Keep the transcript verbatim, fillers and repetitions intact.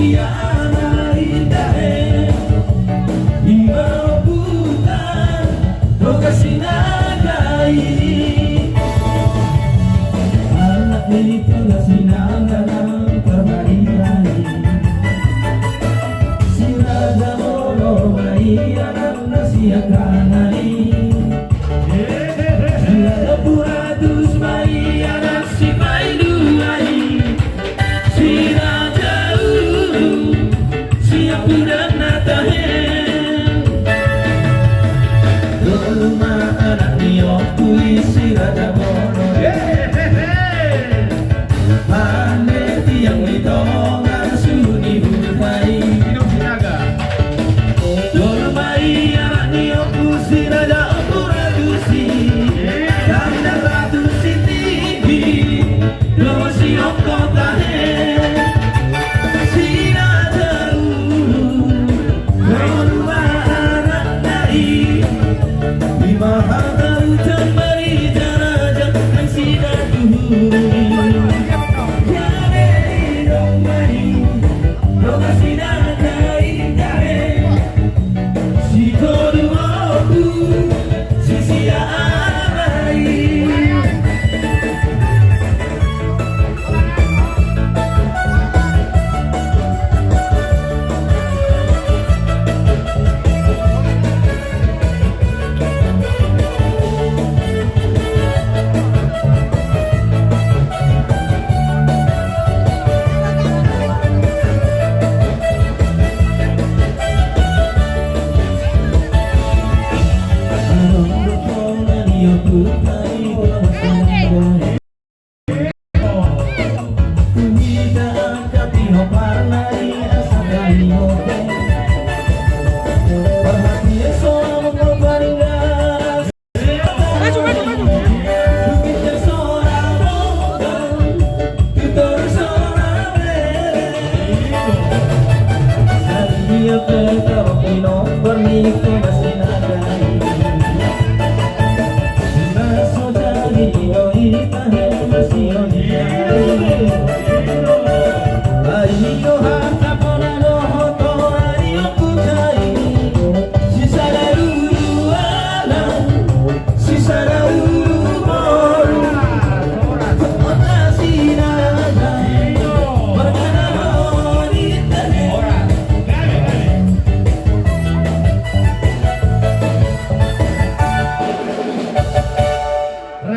Ia anak i tahe, ima ompunta Dongan Sinaga i. Anak ni Dongan Sinaga nang parmaria i. Si Raja Bono ma i anakna sian tangan i. Si Raja Puratus ma i anak sipaidua i. Si Raja Ulu sian pudanna tahe. Tolu ma anak ni ompu i si Raja Bono. Mande tiang ni tonga suhut ni huta i. Tolu ma i anak ni ompu si Raja Ompu Ratus i. Tanda Ratus Sititi. Dongan Siongko tahe. Si Raja Ulu. Tolu ma anakna i. Ima hata ucap marija raja nang sida tu hulu i. Jadi domba i, domba sida na kai tahe. Si Todu Ompu, si sia arai.